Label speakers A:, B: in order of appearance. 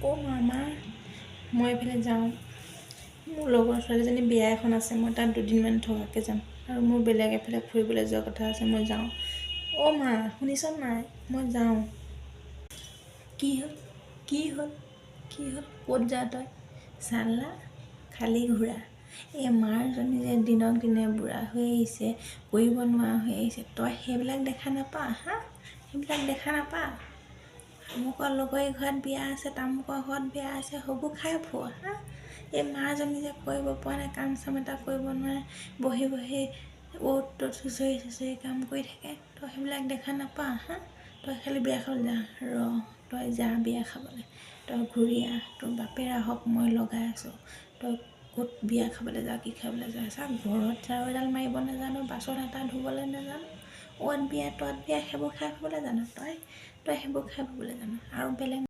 A: অ' মামা, মই এইফালে যাওঁ। মোৰ লগৰ ছোৱালীজনী বিয়া এখন আছে, মই তাত দুদিনমান থকাকৈ যাম। আৰু মোৰ বেলেগ এফালে ফুৰিবলৈ যোৱা কথা আছে, মই যাওঁ। অ' মা, শুনিছ নাই? মই যাওঁ। কি হ'ল? কি হ'ল? কি হ'ল? ক'ত যা তই? চাল্লা খালী ঘোঁৰা। এই মাৰজনী যে দিনক দিনে বুঢ়া হৈ আহিছে, কৰিব নোৱাৰা হৈ আহিছে, তই সেইবিলাক দেখা নাপা? হা, সেইবিলাক দেখা নাপা? আমুকৰ লগৰী ঘৰত বিয়া আছে, তামুকৰ ঘৰত বিয়া আছে, সেইবোৰ খাই ফুৰ। হা, এই মাজনী যে কৰিব পৰা নাই, কাম চাম এটা কৰিব নোৱাৰে, বহি বহি অ'ত ত'ত চুঁচৰি চুঁচৰি কাম কৰি থাকে, তই সেইবিলাক দেখা নাপা? হা, তই খালি বিয়া খাবলৈ যা। ৰ, তই যা বিয়া খাবলৈ, তই ঘূৰি আহ। তোৰ বাপেৰ আহক, মই লগাই আছোঁ। তই ক'ত বিয়া খাবলৈ যা, কি খাবলৈ যা? চা, ঘৰত ঝাৰু এডাল মাৰিব নাজানো, বাচন এটা ধুবলৈ নাজানো, অ'ত বিয়া ত'ত বিয়া সেইবোৰ খাই ফুৰিবলৈ জানো তই? তই সেইবোৰ খাই ফুৰিবলৈ জানো আৰু বেলেগ।